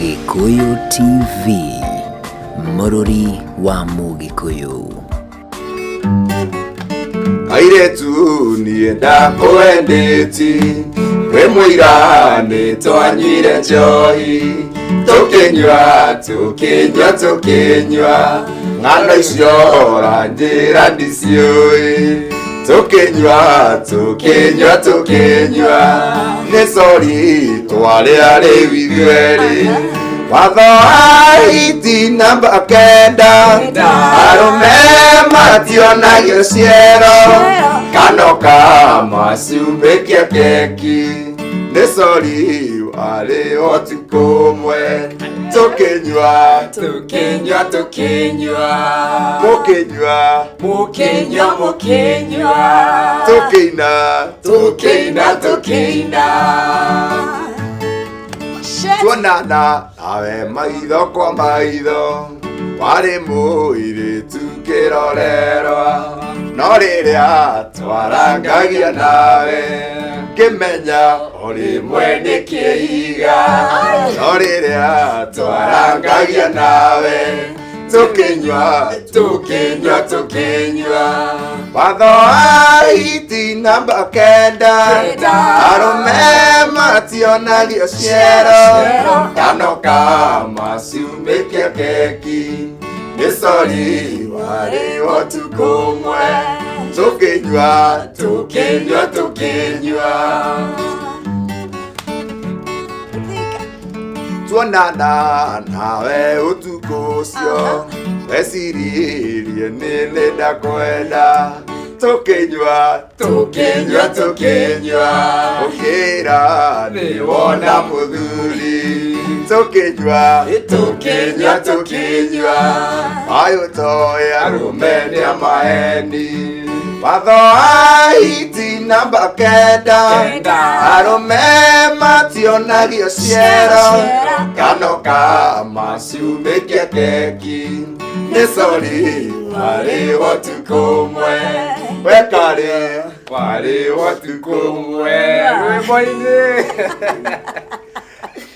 Gĩkũyũ TV, mũrũri wa Mũgĩkũyũ. Airĩtu niĩ ndakwendeti wĩ mũira nĩ twanyuire njohi tũkĩnyua tũkĩnyua tũkĩnyua ng'ano icio ũranjĩra ndiciũĩ tũkĩnyua tũkĩnyua tũkĩnyua nĩ sori twarĩ arĩu ithuerĩ watho wa iti namba 9 arũme mationagio ciero kanoka macumbĩkia keki nĩ sori warĩ ũtukũ ũmwe tũkĩnyua Tũkĩnyua tũkĩnyua mũkĩnyua mũkĩnyua mũkĩnyua tũkĩina tũkĩina tũkĩina. Tuonana nawe maitho kwa maitho warĩ mũirĩtu kĩrorerwa no rĩrĩa twarangagia nawe ngĩmenya ũrĩ mwene kĩiga no rĩrĩa twarangagia nawe tũkĩnyua Tũkĩnyua tũkĩnyua watho wa iti namba 9 arũme mationagio ciero kanoka macumbĩkia keki nĩ sori warĩ ũtukũ ũmwe tũkĩnyua tũkĩnyua tũkĩnyua. Tuonana nawe ũtukũ ũcio weciririe nĩ nĩ ndakwenda tũkĩnyua Tũkĩnyua tũkĩnyua ũkĩra nĩ wona mũthuri tũkĩnyua tũkĩnyua tũkĩnyua ayũ toĩ arũme nĩ amaheni watho wa iti namba 9 arũme mationagio ciero kanoka macumbĩkia keki nĩ sori warĩ ũtukũ ũmwe wekarĩ warĩ ũtukũ ũmwe rwĩmbo-inĩ.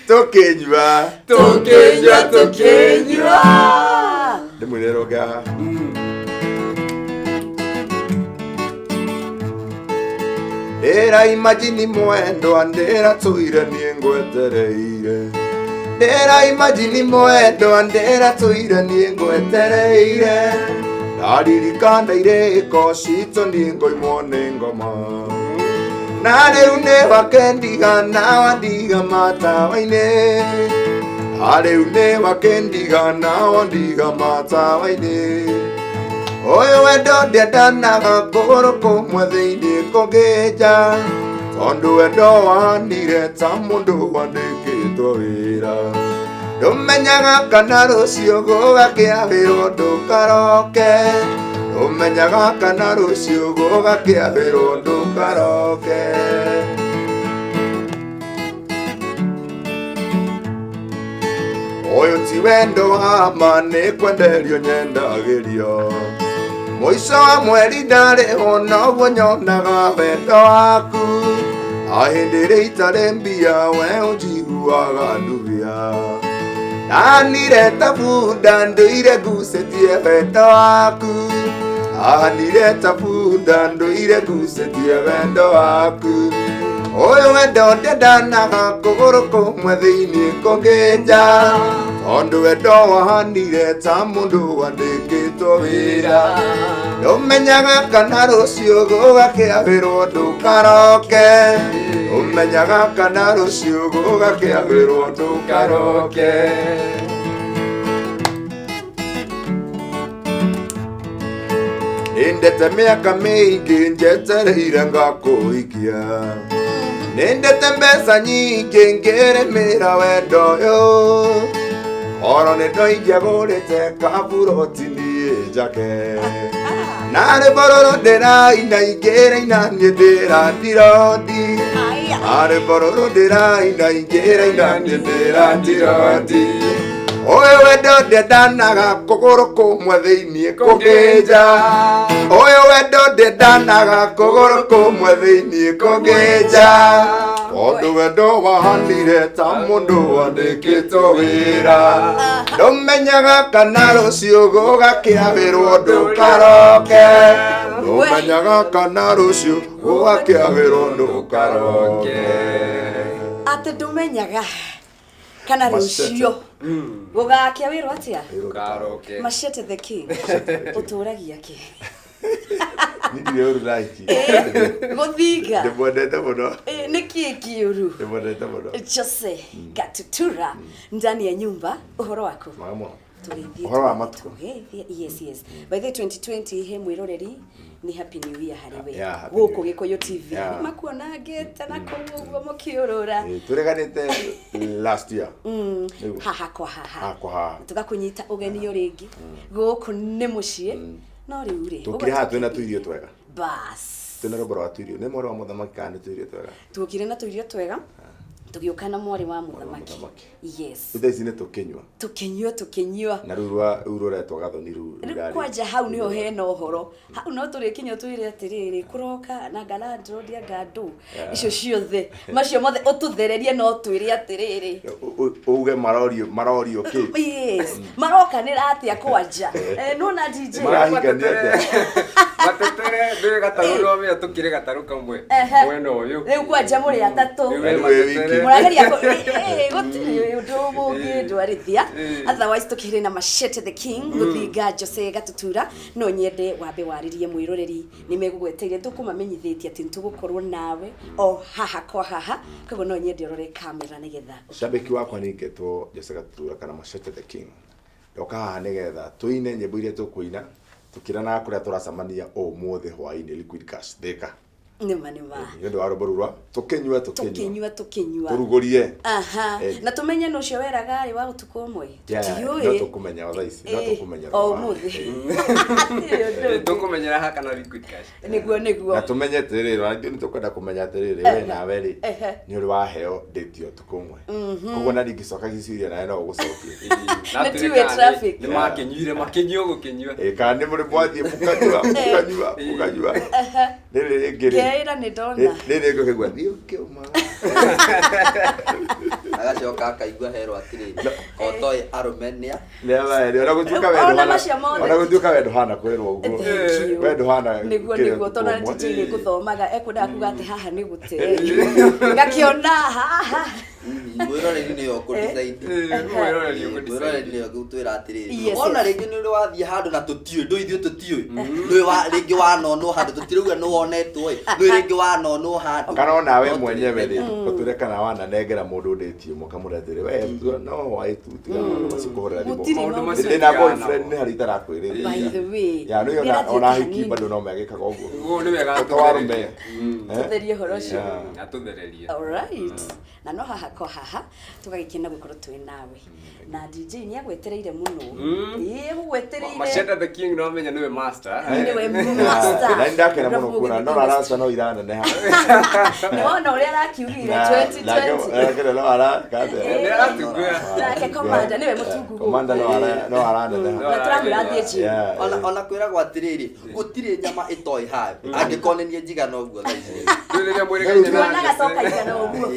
Tũkĩnyua Tũkĩnyua tũkĩnyua. Ndĩmwĩre rũnga ndĩra imajini mwendwa ndĩra tũire niĩ ngwetereire ndĩra imajini mwendwa ndĩra tũire niĩ ngwetereire ndaririkana irĩko citũ niĩ ngoimwo nĩ ngoma na rĩu nĩ wakendiga na wandiga matawa-inĩ na rĩu nĩ wakendiga na wandiga matawa-inĩ ũyũ wendo ndendanaga kũgũrũ kũmwe thĩinĩ kũngĩ nja tondũ wendo wanire ta mũndũ wandĩkĩtwo wĩra ndũmenyaga kana rũciũ gũgakĩa wĩrwo ndũkaroke ndũmenyaga kana rũciũ gũgakĩa wĩrwo ndũkaroke. Ũyũ ti wendo wa ma nĩ kwenderio nyendagĩrio mũico wa mweri ndarĩhwo noguo nyonaga wendo waku ahĩndĩ ĩrĩa itarĩ mbia we ũnjiguaga ndubia ndanire ta bunda ndũire ngucĩtie wendo waku ahanire ta bunda ndũire ngucĩtie wendo waku ũyũ wendo ndendanaga kũgũrũ kũmwe thĩinĩ kũngĩ nja tondũ wendo wahanire ta mũndũ wandĩkĩtwo wĩra ndũmenyaga kana rũciũ gũgakĩa wĩrwo ndũkaroke ndũmenyaga kana rũciũ gũgakĩa wĩrwo ndũkaroke. Nĩndete mĩaka mĩingĩ njetereire ngakũhikia nĩndete mbeca nyingĩ ngĩrĩmĩra wendo ũyũ oro nĩ ndoingĩagũrĩte kaburoti niĩ njake narĩ bororo ndĩraina ingĩraina niĩ ndĩrandirondi narĩ bororo ndĩraina ingĩraina niĩ ndĩrandirondi ũyũ wendo ndendanaga kũgũrũ kũmwe thĩinĩ kũngĩ nja ũyũ wendo ndendanaga kũgũrũ kũmwe thĩinĩ kũngĩ nja. Tondũ wendo wahanire ta mũndũ wandĩkĩtwo wĩra. Ndũmenyaga kana rũciũ gũgakĩabĩrwo ndũkaroke. Ndũmenyaga kana rũciũ gũgakĩabĩrwo ndũkaroke. Atĩ ndũmenyaga kana Machete. rũciũ gũgakĩa wĩrwo atĩa? Karoke. Machete the king. Ũtũragia kĩ? Niĩ ndirĩ ũru na hiki. Gũthinga. Ndĩmwendete mũno. Nĩ kĩĩ kĩũru? Ndĩmwendete mũno. Jose Gatutura ndani ya nyumba. Ũhoro waku? Mwega mũno. Tũgeithie. Ũhoro wa matukũ? Tũgeithie. Yes, yes. By the way, 2020 he mwĩroreri nĩ happy new year harĩ we. Yeah, happy new Gũkũ year. Gĩkũyũ TV. Yeah. Nĩ makuonangĩte na kũu ũguo mũkĩũrũra. Tũreganĩte last year. Nĩguo. Haha kwa haha. Haha kwa haha. Tũgakũnyita ũgeni o rĩngĩ. Gũkũ nĩ mũciĩ. No rĩu rĩ. Tũkire haha twĩna tũirio twega. Bas. Twĩna rwĩmbo rwa tũirio. Nĩ mwarĩ wa mũthamaki kana nĩ tũirio twega? Tuokire na tũirio twega. Tũgĩũka na mwarĩ wa mũthamaki. Mũthamaki. Yes. Rĩu thaa ici nĩ tũkĩnyua. Tũkĩnyua tũkĩnyua. Na rĩu rwa rĩu rũretwo gathoni rĩu Rĩu rũrarĩ. kwanja hau niho hena ũhoro. Hau no tũrĩkinya twĩre atĩrĩrĩ kũroka na ngalandrodi anga ndũ icio ciothe macio mothe ũtũthererie no twĩre atĩrĩrĩ Uge marorio marorio kĩ? yes marokanĩra atĩa kwanja. Nona DJ Marahikania atĩa? Matetere ndĩ gatarũ no mĩa tũkĩrĩ gatarũ kamwe. Ehe. Mwena ũyũ. Rĩu kwanja mũrĩ atatũ. Rĩu Rĩu wĩ matetere. wiki. Mũrageria gũtirĩ ũndũ mũngĩndwarithia. Eh. Otherwise tũkĩrĩ na Machete the King gũthinga Jose Gatutura. No nyende wambe warĩrie mwĩroreri nĩ megũgweteire tũkũmamenyithĩtie atĩ nĩtũgũkorwo nawe o haha kwa haha, koguo no nyende ũrore kamera nĩgetha Shabiki wakwa nĩ ngetwo Jose Gatutura kana Machete the King. Ndoka haha nĩgetha tũine nyĩmbo iria tũkũina tũkĩranaga kũrĩa tũracemania ũmũthĩ hwaĩ-inĩ Liquid Cash Thika. Nĩma nĩma. Nĩ ũndũ wa rwĩmbo rũu rwa tũkĩnyua tũkĩnyua. Tũkĩnyua tũkĩnyua. Tũrugũrie. Aha. Eh. Na tũmenye nũ ũcio weraga arĩ wa ũtukũ ũmwe. Yeah, Tũtiũĩ. no tũkũmenya o thaa ici, no tũkũmenya o rwa. ũmũthĩ. Eh. Hatirĩ ũndũ ũngĩ. Tũkũmenyera haha kana Liquid Cash. Nĩguo nĩguo. Na tũmenye atĩrĩrĩ, ona ithuĩ nĩ tũkwenda kũmenya atĩrĩrĩ, we nawe rĩ, Ehe. nĩ ũrĩ waheo date ya ũtukũ ũmwe. Koguo na ndingĩcoka gĩciria nawe no ũgũcokia. Na Nĩ tuĩka two-way traffic. Nĩ makĩnyuire makĩnyua gũkĩnyua. Ĩ, kana nĩ mũrĩ mwathiĩ mũkanyua mũkanyua mũkanyua. Rĩrĩ rĩngĩ rĩ, Ngeĩra nĩ ndona. rĩrĩ rĩngĩ ũkaigua thiĩ ũkĩũma. Agacoka akaigua herwo atĩrĩrĩ, otoĩ arũme nĩa Nĩ ona gũtuĩka we Ona ndũhana macio mothe. ona gũtuĩka we ndũhana kwĩrwo ũguo. Thank you. We ndũhana Nĩguo kĩrĩa nĩguo tondũ ũtukũ ũmwe. DJ nĩ gũthomaga ekwendaga kuga atĩ haha nĩ gũte ngakĩona haha. Mwĩroreri nĩwe ũkũ-decide. Mwĩroreri ũkũ-decide. Mwĩroreri nĩwe ũgũtwĩra atĩrĩrĩ, Yes, ona yes. rĩngĩ nĩ ũrĩ wathiĩ handũ na tũtiũĩ, ndũ ithuĩ tũtiũĩ, nĩ rĩngĩ wanonwo handũ tũtirauga nĩ wonetwo ĩ, nĩ rĩngĩ wanonwo handũ. Kana onawe No mwenyewe rĩ, tũrĩmenya. ũtwĩre kana wananengera mũndũ ndĩti ĩmwe ũkamwĩra atĩrĩ, we no hwaĩ tu tiga maũndũ macio kũhũrĩra thimũ. Gũtirĩ Maũndũ maũndũ. macio Ndĩ na tigana boyfriend namo. nĩ harĩa itarakwĩrĩria. By the way, Ya, nĩ nĩ ona ona arathiĩte hiki hanini. bado no megĩkaga ũguo. Ũguo nĩ wega Ũto wa arũme. Mm. Eh? Tũtherie ũhoro ũcio. Yeah. Atũthererie. Alright. Na no haha kwa haha tũgagĩkena gũkorwo twĩ nawe na DJ nĩ agwetereire mũno. Ĩĩ gũgwetereire. Machete the King no amenya nĩwe master. Nĩwe master. Na nĩndakena mũno Ũrĩa kuona no mũgĩ arasa no iraneneha. Nĩ wona ũrĩa arakiugire 2020. Nake no ara kate. Nĩ aratungua. Nake commander nĩwe mũtungu gũkũ. Commander no ara no araneneha. Na tũramwĩra athiĩ gym. Yeah. Ona kwĩragwo atĩrĩrĩ, gũtirĩ nyama ĩtoĩ hayo angĩkorwo nĩ niĩ njigana ũguo thaa ici. Rĩu rĩrĩa mwĩrĩgaine na Tuonaga Jose. toka igana ũguo.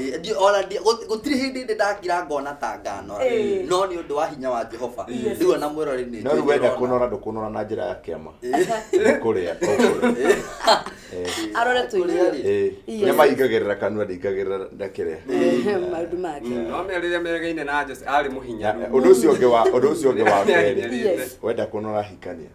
Ona gũtirĩ hĩndĩ ndĩ ndakira ngona ta nganora, Ĩĩ. no nĩ ũndũ wa hinya wa Jehova rĩu ona mwĩroreri nĩ No rĩu njũĩ wenda nĩũrona. kũnora ndũkũnora na njĩra ya kĩama. Nĩ kũrĩa ũkũrĩa. Arore tũirio. Kũrĩa rĩ. Ĩĩ. Yes. Nyama ingagĩrĩra kanua ndingagĩrĩra na kĩrĩa. Maũndũ make. No mĩa rĩrĩa meregaine na Jose arĩ mũhinya. Ũndũ ũcio ũngĩ wa ũndũ ũcio ũngĩ wa kerĩ. Yes. Wenda kũnora hikania.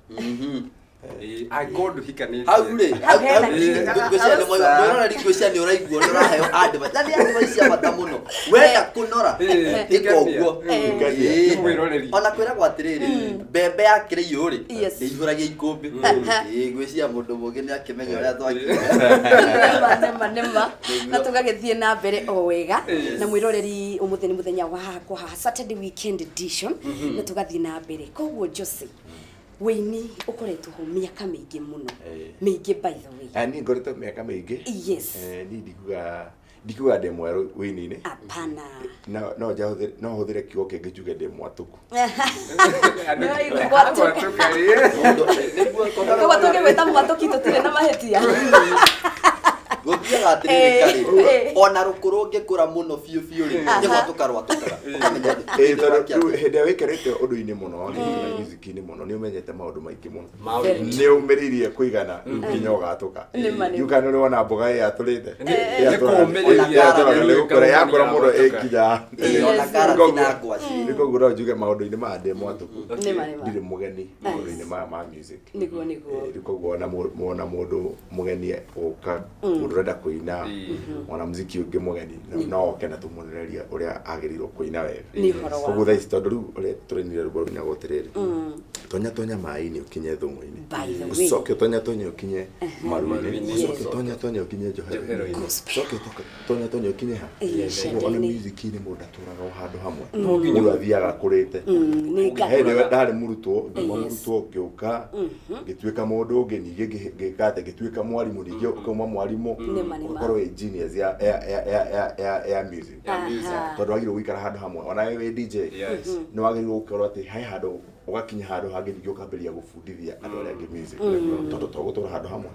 Angĩkorwo ndũhikanĩtie. Hau rĩ, Hau hena hau kĩ? ngwĩciria nĩ mwĩroreri ngwĩciria nĩ ũraigua nĩ ũraheo advice na nĩ advice cia bata mũno wenda kũnora Ĩĩ, ĩka ũguo. Hikania. Ĩĩ. Nĩ mwĩroreri. Ona kwĩragwo atĩrĩrĩ, mbembe yakĩra iyũ rĩ, Yes. nĩ ihũragia ikũmbĩ. Ĩĩ, ngwĩciria mũndũ mũũgĩ nĩ akĩmenya ũrĩa twakire. Nĩma nĩma nĩma na tũgagĩthiĩ na mbere o wega na mwĩroreri ũmũthĩ nĩ mũthenya wa hakwa haha Saturday weekend edition na tũgathiĩ na mbere koguo Jose wĩini ũkoretwo ho mĩaka mĩingĩ mũno Eh. mĩingĩ by the way. Niĩ ngoretwo mĩaka mĩingĩ. Yes. Niĩ ndikuga ndĩ mwerũ wĩini-inĩ. Hapana. No no njahũthĩre no hũthĩre kiugo kĩngĩ njuge ndĩ mwatũku. Andũ- Nĩ waigua Mwatũka, ĩĩ. Nĩguo Koguo tũngĩgwĩta mwatũki tũtirĩ na mahĩtia. Gũthiaga Njugaga atĩrĩrĩ karĩ Eh. ona rũkũrũ ũngĩkũra mũno biũ biũ rĩ nĩ gwatũka rwatũkaga ũkamenya Ĩĩ, tondũ rĩu hĩndĩ ĩrĩa wĩkĩrĩte ũndũ-inĩ mũno rĩ, na music-inĩ mũno nĩ ũmenyete maũndũ maingĩ mũno. Maũndũ. Nĩ ũmĩrĩirie kũigana nginya ũgatũka. Nĩ ma, nĩ ma. Rĩu kana nĩ wona mboga ĩyatũrĩte. Nĩ kũũmĩrĩria. Ĩyatũraga nĩ gũkũra yakũra mũno ĩkinya. Ĩĩ, ona karati na ngwacĩ. Nĩ koguo no njuge maũndũ-inĩ maya ndĩ mwatũku. Nĩ ma, nĩ ma. Ndirĩ mũgeni maũndũ-inĩ maya ma music. Nĩguo, nĩguo. Rĩu koguo ona wona mũndũ mũgeni ũka mũndũ ũrenda kũina ona muziki ũngĩ mũgeni no oke na tũmuonererie ũrĩa agĩrĩirwo kũina wega. Nĩ ũhoro wa Koguo thaa ici tondũ rĩu ũrĩa tũrainire rwĩmbo rũinagwo atĩrĩrĩ, tonya tonya maĩ-inĩ ũkinye thũng'wa-inĩ, By the way. ũcoke ũtonya tonya ũkinye maru-inĩ, Maru-inĩ. ũcoke ũtonya tonya ũkinye njohero-inĩ, Gospel. ũcoke ũtonya tonya ũkinye ha. Ĩĩ, Koguo ona ciande-inĩ. music-inĩ mũndũ ndatũraga o handũ hamwe, mũndũ athiaga akũrĩte. Nĩ nga- He hĩndĩ ndarĩ mũrutwo, ngiuma Yes. mũrutwo ngĩũka ngĩtuĩka mũndũ ũngĩ, ningĩ ngĩka atĩ ngĩtuĩka mwarimũ, ningĩ ũkauma mwarimũ Nĩ ma, nĩ ma. ũgakorwo wĩ genius ya music. Aha. Tondũ wagĩrĩirwo gũikara handũ hamwe ona we wĩ DJ Yes. nĩ wagĩrĩirwo gũkorwo atĩ he handũ ũgakinya handũ hangĩ ningĩ ũkambĩrĩria gũbundithia andũ arĩa angĩ music, tondũ to gũtũra handũ hamwe,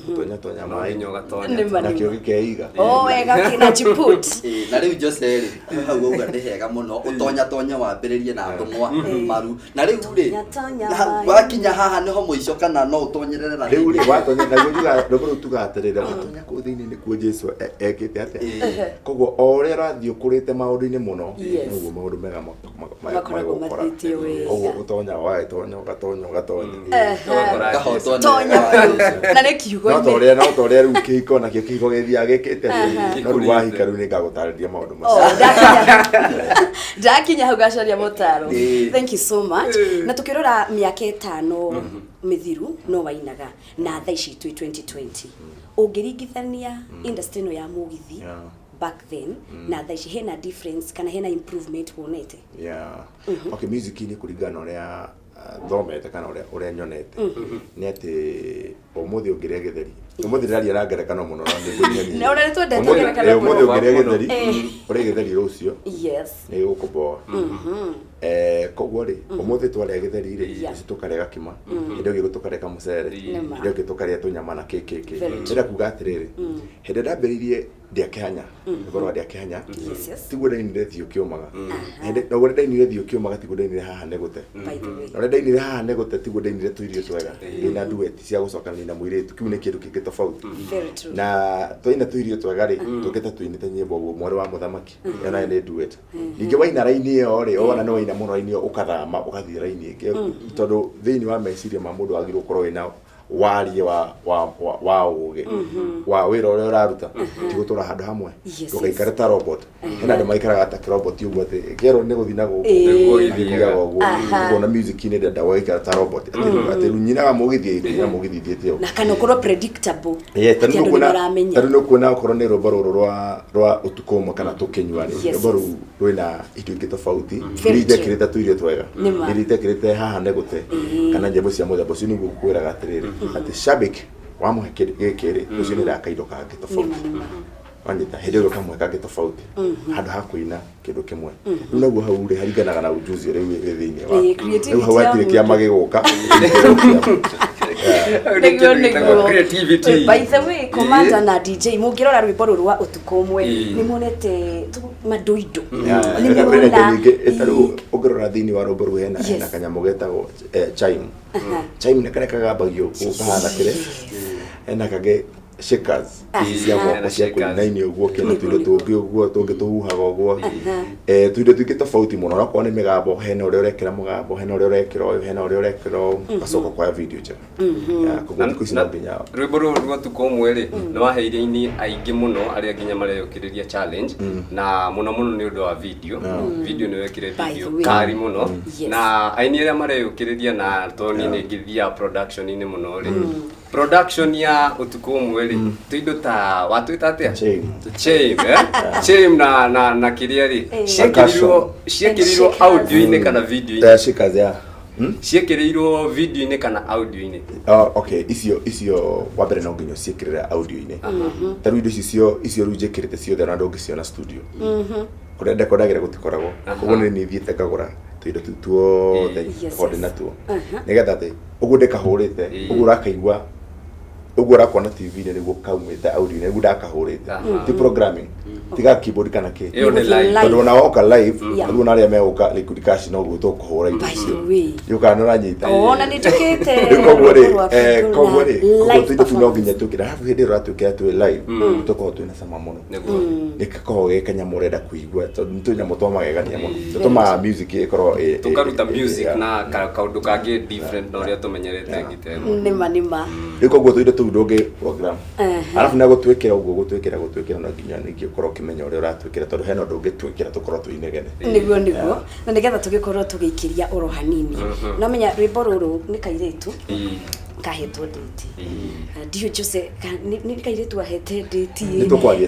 gũtonya tonya No maĩ nginya ũgatonya. Nĩ ma, nĩ nakĩo ma. gĩkeiga. O wega kĩna chiput. Ĩĩ, na rĩu Jose rĩ, hau auga nĩ hega mũno ũtonya tonya wambĩrĩrie na thũng'wa maru na rĩu rĩ, Tonya, tonya na hau- maĩ. wakinya haha nĩho mũico kana no ũtonyerere na Rĩu rĩ watonya naguo njuga rwĩmbo rũu tugaga atĩrĩrĩ, watonya kũu thĩinĩ nĩkuo Jesu ekĩte atĩa. Koguo o ũrĩa ũrathiĩ ũkũrĩte maũndũ-inĩ mũno, Yes. noguo maũndũ mega Makoragwo magũkora. mathiĩte wega. Koguo ũtonya ũgagĩtonya ũgatonya ũgatonya. Ũgakora Ũkahotwo nĩ Tonya wega wa biũ. Jesu. Na nĩ kiugo No ta ũrĩa no ta ũrĩa rĩu kĩhiko nakĩo kĩhiko gĩthiaga gĩkĩte atĩ, no rĩu Gĩkũrĩte. wahika rĩu nĩngagũtarĩria maũndũ Oh, macio. ndakinya hau ngacaria motaro. Ĩĩ. Thank you so much. Na tukirora mĩaka 5 mĩthiru no wainaga na thaa ici twĩ 2020, ũngĩringithania industry ĩno ya mũgithi Yeah. back then na thaa ici, hena difference kana hena improvement wonete? Yeah. Okay, music-inĩ kũringana na ũrĩa thomete kana ũrĩa nyonete nĩ atĩ ũmũthĩ ũngĩrĩa gĩtheri, ũmũthĩ ndĩraria na ngerekano mũno na nĩ ngũnyania. Na ona nĩ twendete Ũmũthĩ- ngerekano ũmũthĩ mũno. ũngĩrĩa gĩtheri, ũrĩe gĩtheri rũciũ nĩ gĩgũkũboa. Koguo rĩ, ũmũthĩ twarĩa gĩtheri rĩ, rũciũ tũkarĩa gakima, hĩndĩ ĩyo ĩngĩ tũkarĩa kamũcere, Nĩ ma. hĩndĩ ĩyo ĩngĩ tũkarĩa tũnyama na kĩ kĩ kĩ. Very true. Ndĩrenda kuga atĩrĩrĩ, hĩndĩ ĩrĩa ndambĩrĩirie ndiakĩhanya rwĩmbo rwa ndiakĩhanya, tiguo ndainire thiũ kĩũmaga. Hĩndĩ na ũrĩa ndainire thiũ kĩũmaga tiguo ndainire haha nĩ gũte, By the way. na ũrĩa ndainire haha nĩ gũte tiguo ndainire tũirio twega ndĩna duet cia gũcokanĩria na mũirĩtu. Kĩu nĩ kĩndũ kĩngĩ tofauti. Very true. Na twaina tũirio twega rĩ, tũkĩte tũinĩte nyĩmbo ũguo mwarĩ wa mũthamaki, ĩyo nayo nĩ duet. Ningĩ waina raini ĩyo rĩ, wona nĩ waina mũno raini ĩyo, ũkathama ũgathiĩ raini ĩngĩ, tondũ thĩinĩ wa meciria ma mũndũ wagĩrĩirwo gũkorwo wĩna warie wa ũgĩ wa wĩra ũrĩa ũraruta, ti gũtũra handũ hamwe. Ndũgaikare ta robot. Hena andũ maikaraga ta robot ũguo atĩ kĩerwo nĩ gũthiĩ na gũkũ, Ĩĩ. athiaga ũguo. Ũguo na music-inĩ ndenda gũgaikara ta robot atĩ rĩu nyinaga mũgithi, nyinaga mũgithi thiĩte ũguo. Na kana ũkorwo predictable. Yeah, Atĩ tarĩu andũ nĩ nĩũkuona maramenya. tarĩu nĩũkuona okorwo nĩ rwĩmbo rũrũ rwa ũtukũ ũmwe kana tũkĩnyua rĩ, rwĩmbo rũu rwĩna indo ingĩ tofauti Very iria itekĩrĩte tũirio twega, Nĩ ma. iria itekĩrĩte haha nĩ gũte kana nyĩmbo cia mũthemba ũcio. Nĩguo ngũkwĩraga atĩrĩrĩ, atĩ shabik wamũhe gĩkĩ rĩ, rũciũ nĩ raka indo kangĩ tofauti. Wanyita hĩndĩ ĩyo kamwe kangĩ tofauti handũ ha kũina kĩndũ kĩmwe. Rĩu naguo hau rĩ, haringanaga na ujuzi ũrĩa wĩ thĩinĩ Ĩĩ, waku. creativity Rĩu hau ya hatirĩ mũndũ. kĩama gĩgũka. Nĩguo, nĩguo. Creativity. By the way, Commander na DJ, mũngĩrora rwĩmbo rũrũ rwa ũtukũ ũmwe, nĩ monete mandoindo. Nĩ Hena indo mũrona nyingĩ. Ta rĩu ũngĩrora thĩinĩ wa rwĩmbo rũu hena kanyamũ getagwo chime. Chime nĩ karĩa kagambagio ũguo kahana kĩrĩa. Hena kangĩ shakers cia moko Hena cia shakers. kũinainio ũguo, kĩna tũindo tũngĩ ũguo tũngĩ tũhuhaga ũguo. Tũindo tũingĩ tofauti mũno. Onakorwo nĩ mĩgambo, hena ũrĩa ũrekĩra mũgambo, hena ũrĩa ũrekĩra ũyũ, hena ũrĩa ũrekĩra ũyũ, ũgacoka ũkoya video njega. Yeah, koguo thikũ ici no nginya Rwĩmbo rũrũ rwa ũtukũ ũmwe rĩ, nĩ waheire aini aingĩ mũno arĩa nginya mareyũkĩrĩria challenge, na mũno mũno nĩ ũndũ wa video. Nĩ wekire By video the way. kari mũno. Na aini arĩa mareyũkĩrĩria, na tondũ niĩ nĩ ngĩthiaga production-inĩ mũno rĩ, production ya ũtukũ ũmwe rĩ, tũindo ta watwĩta atĩa? Chime. Chime, eh? Chime na kĩrĩa rĩ, ciĩkĩrirwo And shakers. Audio-inĩ kana video-inĩ? Shakers, yeah. Ciĩkĩrĩirwo video-inĩ kana audio-inĩ? Oh, okay, icio wa mbere no nginya ũciĩkĩrĩre audio-inĩ. Ta rĩu indo icio rĩu njĩkĩrĩte ciothe ona ndũngĩciona studio kũrĩa ndekondagĩra gũtikoragwo. Koguo nĩ niĩ thiĩte ngagũra tũindo tũu tuothe, rekondi natuo, nĩgetha atĩ ũguo ndĩkahũrĩte ũguo ũrakaigua. Ũguo ũrakona TV-inĩ nĩguo kaumĩte audio, nĩguo ndakahũrĩte. Ti programming, tiga keyboard kana kĩ. Ĩyo nĩ live. Tondũ ona woka live, Yeah. rĩu ona arĩa megũka Liquid Cash no guo tũkũhũra indo By the icio. way. Rĩu kana nĩ ũranyita? Ona nĩ njũkĩte. Rĩu koguo rĩ, Rwĩmbo rwa koguo rĩ, Kũgũra koguo live tũindo tũu no nginya performance. twĩkĩre, arabu hĩndĩ ĩrĩa ũratwĩkĩra twĩ live, tũkoragwo twĩna cama mũno. Nĩguo. Nĩ gakoragwo ge kanyamũ ũrenda kũigua, tondũ nĩ tũnyamũ twa magegania mũno, tũtũmaga music ĩkorwo Tũkaruta music yeah. na kaũndũ kangĩ different na ũrĩa tũmenyerete ngita ĩno. Nĩma nĩma. Rĩu koguo tũindo tũu ndũngĩ program. Ehe. Arabu na gũtwĩkĩra ũguo, gũtwĩkĩra no nginya ningĩ ũkorwo ũkĩmenya ũrĩa ũratwĩkĩra, tondũ hena ũndũ ũngĩtwĩkĩra tũkorwo twĩ inegene. Nĩguo nĩguo, na nĩgetha tũgĩkorwo tũgĩikĩria oro hanini, no menya rwĩmbo rũrũ nĩ kairĩtu kahetwo ndĩti. Ndiũ Jose, nĩ kairĩtu ahete ndĩti. Nĩ tũkwaria.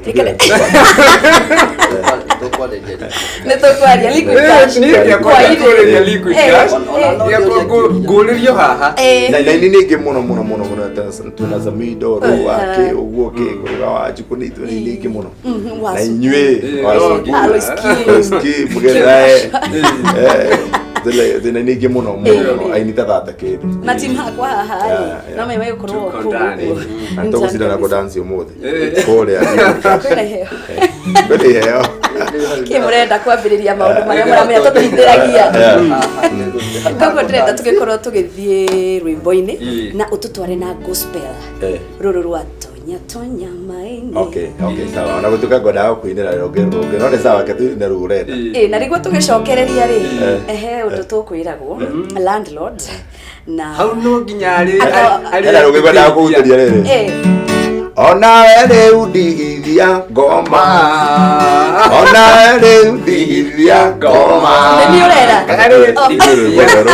Tũkwarĩria. Nĩ tũkwaria Liquid Cash. Niĩ ngĩakwa Hwaĩ-inĩ. ngũrĩria Liquid Cash. Ngĩakwa ngũrĩrio haha. Na ini nĩ ingĩ mũno mũno mũno mũno, twĩna Zamido rũa kĩ ũguo kĩ rũga wa njukũ, nĩ ithuĩ nĩ ingĩ mũno. Na Wacu. inyuĩ Rogi. Alois King. Alois King, mũgethae. Thĩna nĩ ingĩ mũno mũno mũno, aini ta thata kĩndũ. Na team hakwa haha Yeah, rĩ, yeah. no menya gũkorwo Tuko kũu ndani. ũguo. Na tũgũcindana kũdansi ũmũthĩ kũrĩa. Kwĩna iheo. Kwĩna iheo. Kĩ mũrenda kwambĩrĩria maũndũ marĩa mũramenya tũteithĩragia? Koguo ndĩrenda tũgĩkorwo tũgĩthiĩ rwĩmbo-inĩ na ũtũtware na gospel rũrũ rwa tonya tonya maĩ-inĩ. Okay, sawa. Ona gũtuĩka ngwendaga gũkũinĩra rũngĩ rũngĩ, no nĩ sawa, reke tũine rũu ũrenda. Ĩ, na nĩguo tũgĩcokereria rĩ, ehe, ũndũ tũkwĩragwo landlord na Hau no nginya arĩ Hena rũngĩ ngwendaga kũhutĩria rĩrĩ. Onawe rĩu ndigithia ngoma, onawe rĩu ndigithia ngoma. Nĩ niĩ ũrera? Nĩ rwĩmbo rwerũ.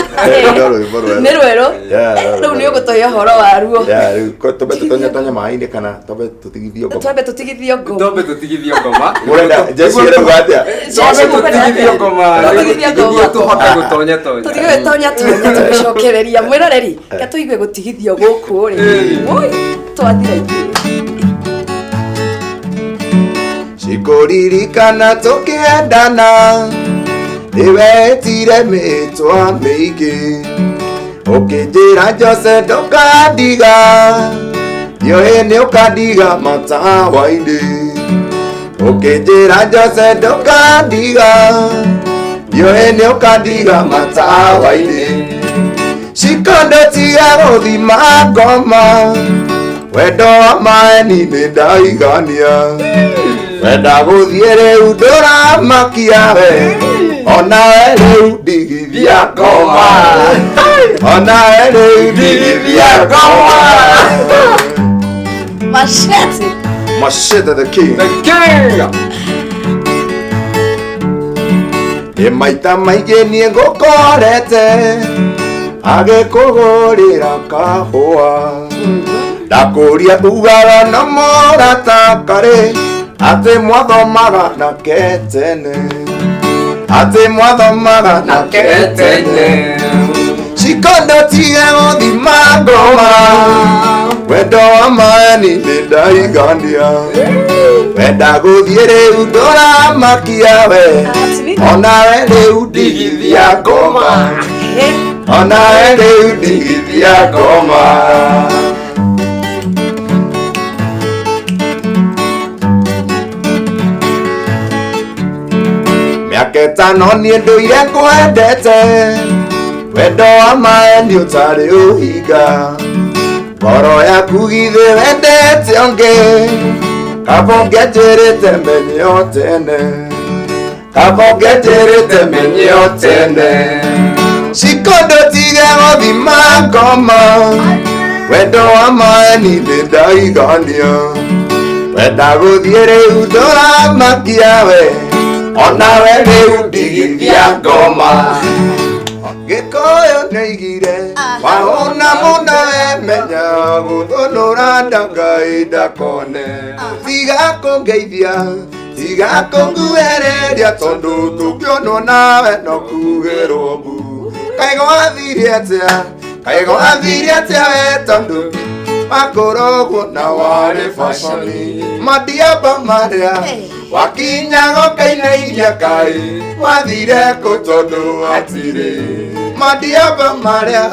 No rwĩmbo rwerũ. Nĩ rwerũ. Yeah, Rĩu rwerũ. nĩ ũgũtũhe ũhoro waruo. Yeah, rĩu twambe tũtonye tonye maĩ-inĩ kana twambe tũtigithio ngoma? Twambe tũtigithio ngoma. Twambe tũtigithio ngoma. Mũrenda Jesse arauga atĩa? Twambe tũtigithio ngoma. Tũtigithio ngoma. Nĩguo tũhote gũtonya tonya. Tũtige tonya tonya tũgĩcokereria mwĩroreri, ke tũigue gũtigithio gũkũ rĩ. Ui, twathira ithuĩ. Cikũririkana tũkĩendana, nĩwetire mĩtwa mĩingĩ, ũkĩnjĩra Jose ndũkandiga, ndiũĩ nĩ ũkandiga matawa-inĩ, ũkĩnjĩra Jose ndũkandiga, ndiũĩ nĩ ũkandiga matawa-inĩ. Cikondo tiga gũthima ngoma, wendo wa maeni nĩ ndaigania, wenda gũthiĩ rĩu ndũramakia we, onawe rĩu ndigithia ngoma, onawe rĩu ndigithia ngoma. Machete. Machete the king. The king. Ĩ maita maingĩ niĩ ngũkorete agĩkũgũrĩra kahũa, ndakũria ugaga no mũrata karĩ, atĩ mwathomaga nake tene, atĩ mwathomaga nake tene. Cikondo tiga gũthima ngoma, wendo wa maeni nĩ ndaigania, wenda gũthiĩ rĩu ndũramakia we, onawe rĩu ndigithia ngoma, onawe rĩu ndigithia ngoma. Mĩaka ĩtano niĩ ndũire ngwendete, wendo wa maeni ũtarĩ ũhinga, ngoro yaku githĩ wendete ũngĩ, kaba ũngĩanjĩrĩte menye o tene, kaba ũngĩanjĩrĩte menye o tene. Cikondo tiga gũthima ngoma, wendo wa maeni nĩ ndaigania, wenda gũthiĩ rĩu ndũramakia we, onawe rĩu ndigithia ngoma. Gĩkũyũ nĩaigire wahũna mũno, emenya gũthũnũra ndangai ndakone, tiga kũngeithia, tiga kũnguhereria, tondũ tũngĩonwo nawe no kugĩrwo mbu. Kaĩ gwathire atĩa, kaĩ gwathire atĩa we, tondũ makorogwo na warĩ baconi madiaba marĩa wakinyaga ũkainainia, kaĩ wathire kũ tondũ hatirĩ madiaba marĩa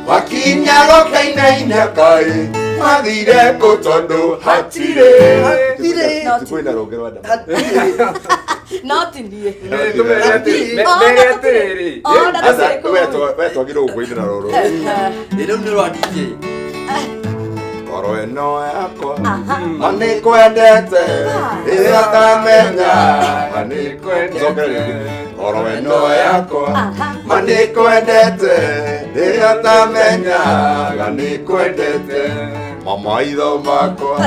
wakinyaga ũkainainia, kaĩ Mathire kũ tondũ hatirĩ. Hatirĩ. Kwĩna rũngĩ rwa ndama. No ti niĩ. Tũmere atĩrĩ, mere atĩrĩrĩ. Ona Aca, tũtirĩ kũu. we twagĩrĩirwo gũkũinĩra rũrũ. Rĩu nĩ rwa DJ. Ngoro ĩno yakwa ma nĩkwendete rĩrĩa ndamenya ma nĩkwendete. Cokera rĩngĩ. Ngoro ĩno yakwa ma nĩkwendete rĩrĩa ndamenyaga nĩkwendete mamaitho makwa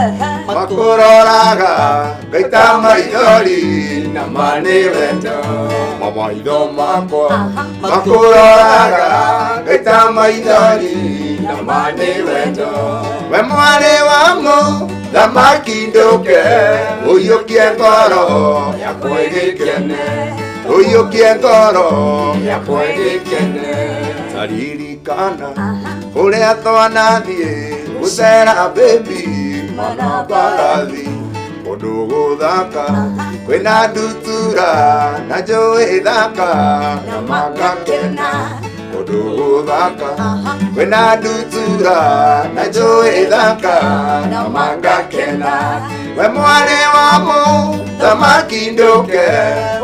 makũroraga ngaita maithori na ma nĩ wendo mamaitho makwa makũroraga ngaita maithori na ma nĩ wendo we mwarĩ wa mũthamaki ndũke ũiyũkie ngoro yakwa ĩgĩkene ũiyũkie ngoro yakwa ĩgĩkene taririkana ũrĩa twanathiĩ gũcera baby mana mbarathi kũndũ gũthaka kwĩna ndutura na njũĩ thaka na makakena kũndũ gũthaka kwĩna ndutura na njũĩ thaka na mangakena we mwarĩ wa mũthamaki ndũke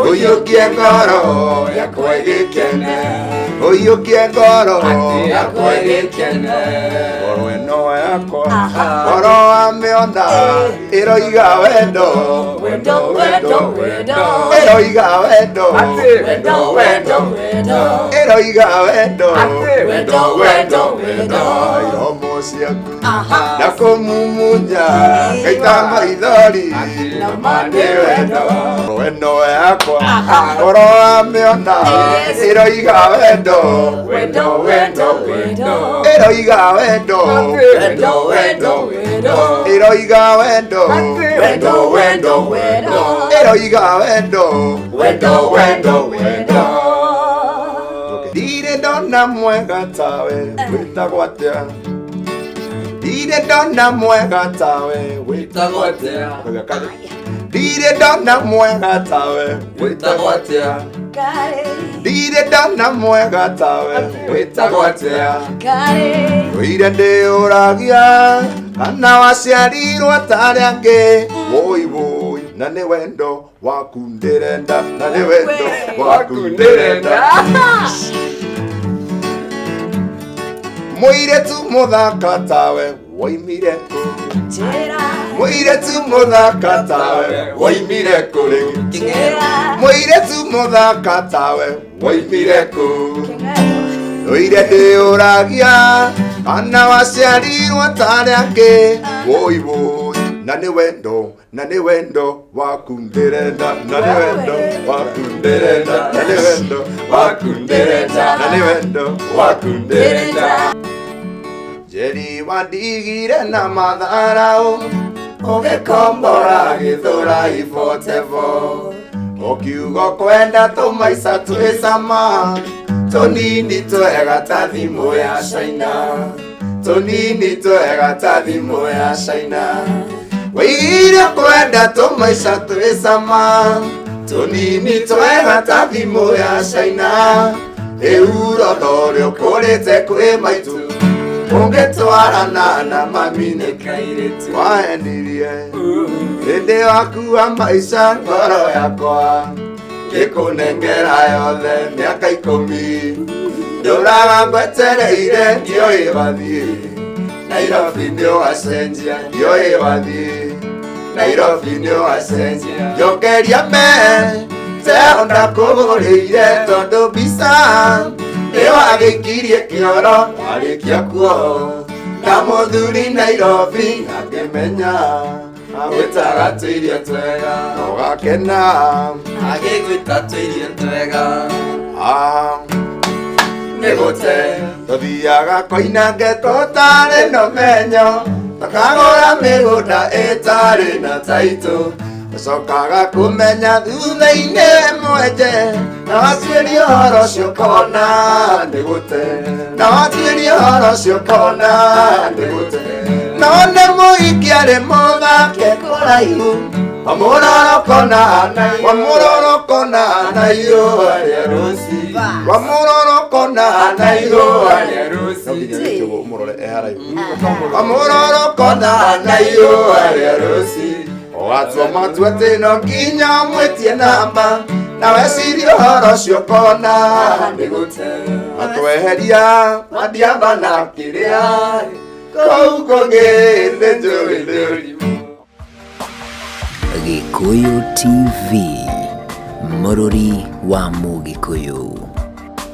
ũiyũkie ngoro yakwa ĩgĩkene ũiyũkie ngoro yakwa ĩgĩkene ngoro ĩno yakwa ngoro wamĩona ĩroiga wendo Wendo, wendo, wendo. ĩroiga wendo Wendo, wendo, wendo. ĩroiga wendo Wendo, wendo, wendo. iromo ciaku na kũmumunya ngaita maithori Na ma nĩ wendo. ngoro ĩno yakwa ngoro wamĩona ĩroiga wendo Wendo, wendo, wendo. ĩroiga wendo Wendo, wendo, wendo. ĩroiga wendo Wendo, wendo, wendo. ĩroiga wendo Wendo, wendo, wendo. ndirĩ ndona mwega tawe wĩtagwo atĩa ndirĩ ndona mwega tawe wĩtagwo atĩa? ndirĩ ndona mwega tawe wĩtagwo atĩa Kare, ndirĩ ndona mwega tawe wĩtagwo atĩa kare. Ũire ndĩũragia kana waciarirwo tarĩ angĩ woi woi na nĩ wendo waku ndĩrenda na nĩ wendo waku ndĩrenda mũirĩtu mũthaka tawe woimire kũ Njĩra, mũirĩtu mũthaka tawe woimire kũ rĩngĩ njĩra. mũirĩtu mũthaka tawe woimire kũ Kĩng'ero. Ũire ndĩũragia kana waciarirwo tarĩ angĩ woi woi na nĩ wendo na nĩ wendo waku ndĩrenda na nĩ wendo waku ndĩrenda na nĩ wendo waku ndĩrenda na nĩ wendo waku ndĩrenda Njeri wandigire na matharaũ ũgĩkombora gĩthũra ibotevo ũkiuga kwenda tũmaica twĩ cama tũnini twega ta thimũ ya China tũnini twega ta thimũ ya China wĩigire kwenda tũmaica twĩ cama tũnini twega ta thimũ ya China rĩu rora ũrĩa ũkũrĩte kwĩ maitũ ũngĩtwarana na mami nĩ Kairĩtu. waendirie hĩndĩ wakua maica ngoro yakwa ngĩkũnengera yothe mĩaka ikũmi ndũraga ngwetereire ndiũĩ wathiĩ Nairobi nĩ ũgacenjia ndiũĩ wathiĩ Nairobi nĩ ũgacenjia njokeria me teo ndakũgũrĩire tondũ mbica nĩ wagĩikirie kĩoro warĩkia kuo na mũthuri Nairobi akĩmenya agwĩtaga tũirio twega ũgakena Agĩgwĩta tũirio twega. Ah, nĩ gũte tũthiaga koinange tũtarĩ na ũmenyo tũkagũra mĩgũnda ĩtarĩ na taitũ ũcokaga kũmenya thutha-inĩ mwenje na watuĩria ũhoro ũcio ũkona nĩ gũte na watuĩria ũhoro ũcio ũkona nĩ gũte no nĩ mũhiki arĩ mũthake kũraihu Wamũrorokona wamũrorokona na irũa rĩa rũci wamũrorokona na irũa rĩa rũci no nginya wĩke ũguo ũmũrore e haraihu wamũrorokona na irũa rĩa rũci watua matua atĩ no nginya mwĩtie namba na wecirie ũhoro ũcio ũkona nĩ gũte matweheria madiamba na kĩrĩa kũu kũngĩ nĩ njũĩ nĩ ũrimũ. Gĩkũyũ TV, mũrũri wa Mũgĩkũyũ.